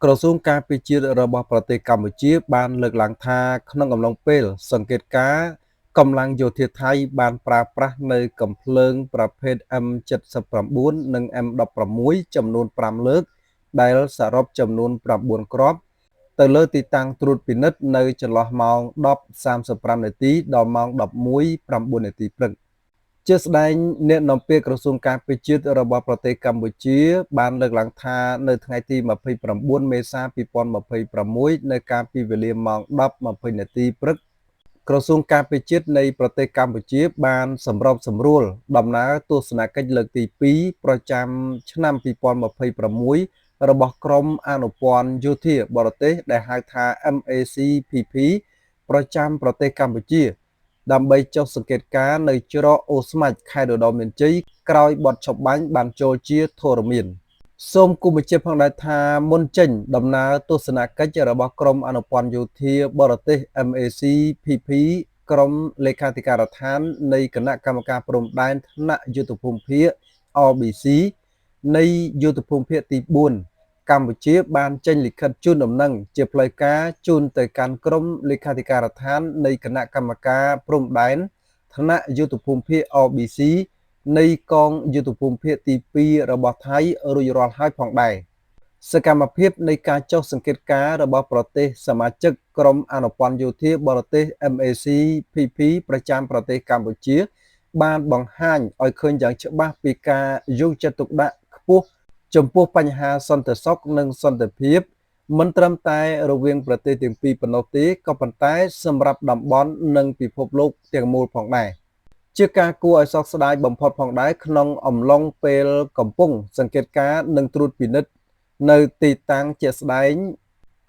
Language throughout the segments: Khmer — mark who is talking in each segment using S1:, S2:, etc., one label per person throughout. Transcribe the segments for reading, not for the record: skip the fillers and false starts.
S1: ក្រសួងការពារជាតិរបស់ប្រទេសកម្ពុជាបានលើកឡើងថាក្នុងអំឡុងពេលសង្កេតការណ៍កម្លាំងយោធាថៃបានប្រើប្រាស់នៅកាំភ្លើងប្រភេទ M79 និង M16 ចំនួន5លើក ដែលសរុបចំនួន9គ្រាប់ទៅលើទីតាំងត្រួតពិនិត្យនៅចន្លោះម៉ោង10:35នាទីដល់ម៉ោង11:09នាទីព្រឹក ជាស្ដែងអ្នកនាំពាក្យក្រសួងការពារជាតិរបស់ប្រទេសកម្ពុជា បានលើកឡើងថានៅថ្ងៃទី29មេសា2026នៅកាលពីវេលាម៉ោង10:20នាទីព្រឹកក្រសួងការពារជាតិនៃប្រទេសកម្ពុជាបានសម្របសម្រួលដំណើរទស្សនកិច្ចលើកទី2ប្រចាំឆ្នាំ2026របស់ក្រុមអនុព័ន្ធយោធាបរទេសដែលហៅថា MACPP ប្រចាំប្រទេសកម្ពុជា ដើម្បីចុះសង្កេតការណ៍នៅច្រកអូស្មាច់ខេត្តឧត្តរមានជ័យក្រោយបទឈប់បាញ់បានចូលជាធរមានសូមគូបញ្ជាក់ផងដែរថាមុនចេញដំណើរទស្សនកិច្ចរបស់ក្រុមអនុព័ន្ធយោធាបរទេស MACPP ក្រុមលេខាធិការដ្ឋាននៃគណៈកម្មការព្រំដែនថ្នាក់យុទ្ធភូមិភាគ RBC នៃយុទ្ធភូមិភាគទី4កម្ពុជាបានចេញលិខិតជូនដំណឹងជាផ្លូវការជូនទៅកាន់ក្រុមលេខាធិការដ្ឋាននៃគណៈកម្មការព្រំដែនថ្នាក់យុទ្ធភូមិភាគ RBC នៃកងយុទ្ធភូមិភាគទី2របស់ថៃរួចរាល់ហើយផងដែរសកម្មភាពនៃការចុះសង្កេតការណ៍របស់ប្រទេសសមាជិកក្រុមអនុព័ន្ធយោធាបរទេស MACPP ប្រចាំប្រទេសកម្ពុជា បានបង្ហាញឲ្យឃើញយ៉ាងច្បាស់ពីការយកចិត្តទុកដាក់ខ្ពស់ចំពោះបញ្ហាសន្តិសុខនិងសន្តិភាពមិនត្រឹមតែរវាងប្រទេសទាំងពីរប៉ុណ្ណោះទេក៏ប៉ុន្តែសម្រាប់តំបន់និងពិភពលោកទាំងមូលផងដែរជាការគួរឲ្យសោកស្ដាយបំផុតផងដែរក្នុងអំឡុងពេលកំពុងសង្កេតការណ៍និងត្រួតពិនិត្យនៅទីតាំងជាក់ស្ដែង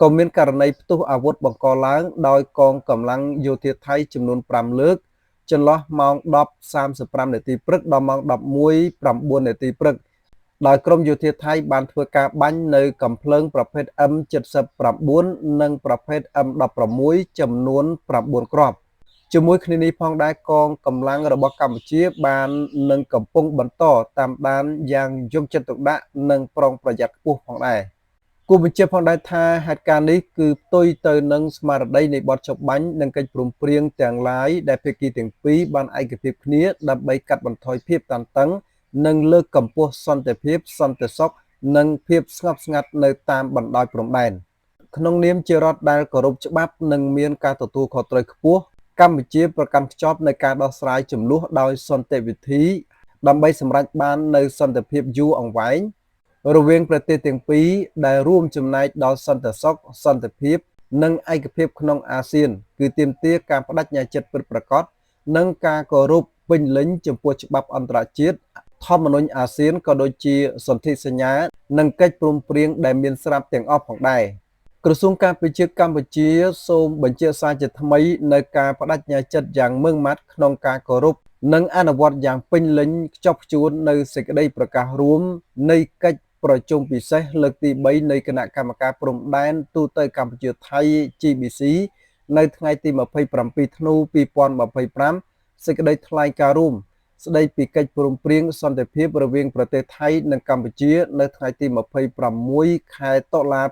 S1: ក៏មានករណីផ្ទុះអាវុធបង្កឡើងដោយកងកម្លាំងយោធាថៃចំនួន5លើកចន្លោះម៉ោង10:35នាទីព្រឹកដល់ម៉ោង11:09នាទីព្រឹកដោយក្រុមយោធាថៃបានធ្វើការបាញ់នៅកាំភ្លើងប្រភេទ M79 និងប្រភេទ M16 ចំនួន9គ្រាប់ជាមួយគ្នានេះផងដែរកងកម្លាំងរបស់កម្ពុជាបាននឹងកំពុងបន្តតាមដានយ៉ាងយកចិត្តទុកដាក់និងប្រុងប្រយ័ត្នខ្ពស់ផងដែរគួរបញ្ជាក់ផងដែរថាហេតុការណ៍នេះគឺផ្ទុយទៅនឹងស្មារតីនៃបទច្បាប់បាញ់និងកិច្ចព្រមព្រៀងទាំងឡាយដែលភាគីទាំងពីរបានឯកភាពគ្នាដើម្បីកាត់បន្ថយភាពតានតឹងនិងលើកកម្ពស់សន្តិភាពសន្តិសុខនិងភាពស្ងប់ស្ងាត់នៅតាមបណ្ដោយព្រំដែនក្នុងនាមជារដ្ឋដែលគោរពច្បាប់និងមានការទទួលខុសត្រូវខ្ពស់កម្ពុជាប្រកាន់ខ្ជាប់នៅការដោះស្រាយជម្លោះដោយសន្តិវិធីដើម្បីសម្រេចបាននូវសន្តិភាពយូរអង្វែងរវាងប្រទេសទាំងពីរដែលរួមចំណែកដល់សន្តិសុខសន្តិភាពនិងឯកភាពក្នុងអាស៊ានគឺទាមទារការបដិញ្ញាចិត្តពិតប្រាកដនិងការគោរពពេញលេញចំពោះច្បាប់អន្តរជាតិធម្មនុញ្ញអាស៊ានក៏ដូចជាសន្ធិសញ្ញានិងកិច្ចព្រមព្រៀងដែលមានស្រាប់ទាំងអស់ផងដែរក្រសួងការពារជាតិកម្ពុជាសូមបញ្ជាក់សារជាថ្មីនៅការបដិញ្ញាចិត្តយ៉ាងម៉ឺងម៉ាត់ក្នុងការគោរពនិងអនុវត្តយ៉ាងពេញលេញខ្ជាប់ខ្ជួននៅសេចក្តីប្រកាសរួមនៃកិច្ចប្រជុំពិសេសលើកទី3នៃគណៈកម្មការព្រំដែនទូទៅកម្ពុជាថៃ GBC នៅថ្ងៃទី27ធ្នូ2025សេចក្តីថ្លែងការណ៍រួមស្តីពីកិច្ចព្រមព្រៀងសន្តិភាពរវាងប្រទេសថៃនិងកម្ពុជានៅថ្ងៃទី26ខែតុលា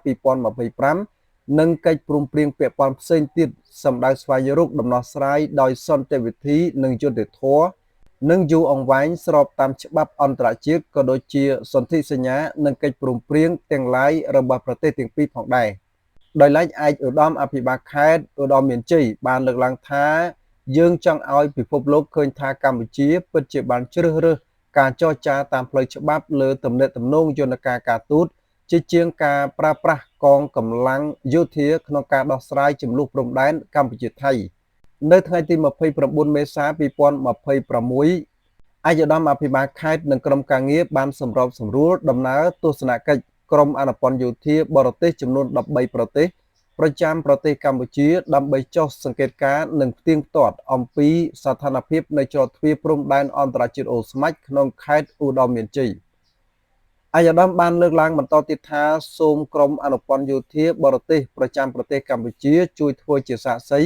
S1: 2025និងកិច្ចព្រមព្រៀងពាក់ព័ន្ធផ្សេងទៀតសម្ដៅស្វែងរកដំណោះស្រាយដោយសន្តិវិធីនិងយុត្តិធម៌និងយូរអង្វែងស្របតាមច្បាប់អន្តរជាតិក៏ដូចជាសន្ធិសញ្ញានិងកិច្ចព្រមព្រៀងទាំងឡាយរបស់ប្រទេសទាំងពីរផងដែរដោយឡែកឯកឧត្តមអភិបាលខេត្តឧត្តរមានជ័យបានលើកឡើងថាយើងចង់ឲ្យពិភពលោកឃើញថាកម្ពុជាពិតជាបានជ្រើសរើសការចរចាតាមផ្លូវច្បាប់លើទំនាក់ទំនងយន្តការការទូតជាជាងការប្រើប្រាស់កងកម្លាំងយោធាក្នុងការដោះស្រាយជម្លោះព្រំដែនកម្ពុជាថៃនៅថ្ងៃទី29មេសា2026ឯកឧត្តមអភិបាលខេត្តនិងក្រុមការងារបានសម្របសម្រួលដំណើរទស្សនកិច្ចក្រុមអនុព័ន្ធយោធាបរទេសចំនួន13ប្រទេសប្រចាំប្រទេសកម្ពុជាដើម្បីចុះសង្កេតការណ៍និងផ្ទៀងផ្ទាត់អំពីស្ថានភាពនៃច្រកទ្វារព្រំដែនអន្តរជាតិអូស្មាច់ក្នុងខេត្តឧត្តរមានជ័យឯកឧត្តមបានលើកឡើងបន្តទៀតថាសូមក្រុមអនុព័ន្ធយោធាបរទេសប្រចាំប្រទេសកម្ពុជាជួយធ្វើជាសាក្សី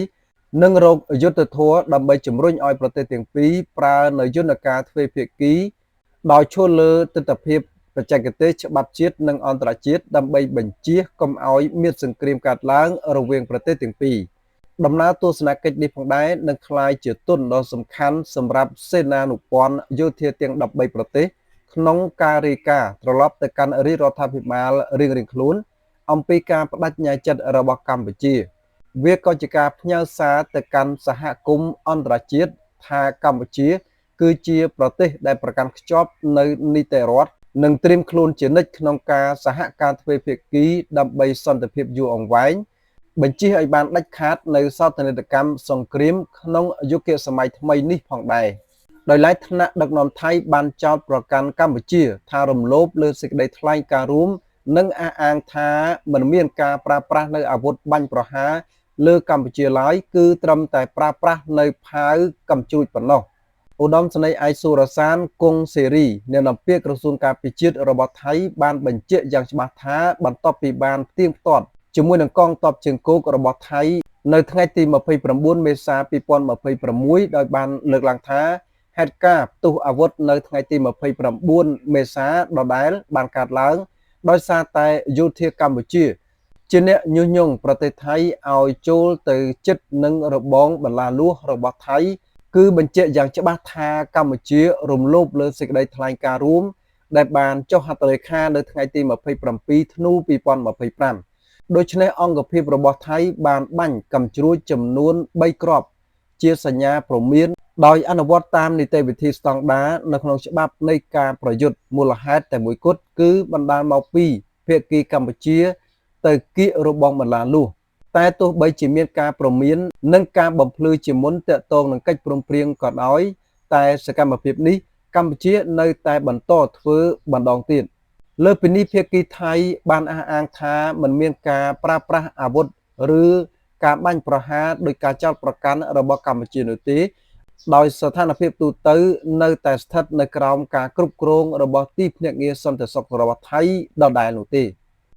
S1: និងរកយុត្តិធម៌ដើម្បីជំរុញឲ្យប្រទេសទាំងពីរប្រើនូវយន្តការទ្វេភាគីដោយឈរលើទិដ្ឋភាព បច្ចេកទេសច្បាប់ជាតិនិងអន្តរជាតិដើម្បីបញ្ចៀសកុំឲ្យមានសង្គ្រាមកើតឡើងរវាងប្រទេសទាំងពីរដំណើរទស្សនកិច្ចនេះផងដែរនឹងក្លាយជាទុនដ៏សំខាន់សម្រាប់សេនានុព័ន្ធយោធាទាំង13ប្រទេសក្នុងការរាយការណ៍ត្រឡប់ទៅកាន់រាជរដ្ឋាភិបាលរៀងៗខ្លួនអំពីការបដិញ្ញាចិត្តរបស់កម្ពុជាវាក៏ជាការផ្ញើសារទៅកាន់សហគមន៍អន្តរជាតិថាកម្ពុជាគឺជាប្រទេសដែលប្រកាន់ខ្ជាប់នៅនីតិរដ្ឋនិងត្រៀមខ្លួនជានិច្ចក្នុងការសហការទ្វេភាគីដើម្បីសន្តិភាពយូរអង្វែងបញ្ចៀសឲ្យបានដាច់ខាតនៅសោកនាដកម្មសង្គ្រាមក្នុងយុគសម័យថ្មីនេះផងដែរដោយឡែកថ្នាក់ដឹកនាំថៃបានចោទប្រកាន់កម្ពុជាថារំលោភលើសេចក្តីថ្លែងការណ៍រួមនិងអះអាងថាមិនមានការប្រើប្រាស់នៅអាវុធបាញ់ប្រហារលើកម្ពុជាឡើយគឺត្រឹមតែប្រើប្រាស់នៅផាវកំជ្រួចប៉ុណ្ណោះឧត្តមសេនីយ៍ឯកសុរសានគង់សេរីអ្នកនាំពាក្យក្រសួងការពារជាតិរបស់ថៃបានបញ្ជាក់យ៉ាងច្បាស់ថាបន្ទាប់ពីបានផ្ទៀងផ្ទាត់ជាមួយនឹងកងទ័ពជើងគោករបស់ថៃនៅថ្ងៃទី29មេសា2026ដោយបានលើកឡើងថាហេតុការណ៍ផ្ទុះអាវុធនៅថ្ងៃទី29មេសាដដែលបានកើតឡើងដោយសារតែយោធាកម្ពុជាជាអ្នកញុះញង់ប្រទេសថៃឲ្យចូលទៅជិតនឹងរបងបន្លាលួសរបស់ថៃគឺបញ្ជាក់យ៉ាងច្បាស់ថាកម្ពុជារំលោភលើសេចក្តីថ្លែងការណ៍រួមដែលបានចុះហត្ថលេខានៅថ្ងៃទី27ធ្នូ2025ដូច្នេះអង្គភាពរបស់ថៃបានបាញ់កាំជ្រួចចំនួន3គ្រាប់ជាសញ្ញាព្រមានដោយអនុវត្តតាមនីតិវិធីស្តង់ដារនៅក្នុងច្បាប់នៃការប្រយុទ្ធមូលហេតុតែមួយគត់គឺបណ្ដាលមកពីភាគីកម្ពុជាទៅគៀករបងបន្លាលួសតែទោះបីជាមានការព្រមាននិងការបំភ្លឺជាមុនទាក់ទងនឹងកិច្ចព្រមព្រៀងក៏ដោយតែសកម្មភាពនេះកម្ពុជានៅតែបន្តធ្វើម្ដងទៀតលើពីនេះភាគីថៃបានអះអាងថាមិនមានការប្រើប្រាស់អាវុធឬការបាញ់ប្រហារដោយការចោទប្រកាន់របស់កម្ពុជានោះទេដោយស្ថានភាពទូទៅនៅតែស្ថិតនៅក្រោមការគ្រប់គ្រងរបស់ទីភ្នាក់ងារសន្តិសុខរបស់ថៃដដែលនោះទេ។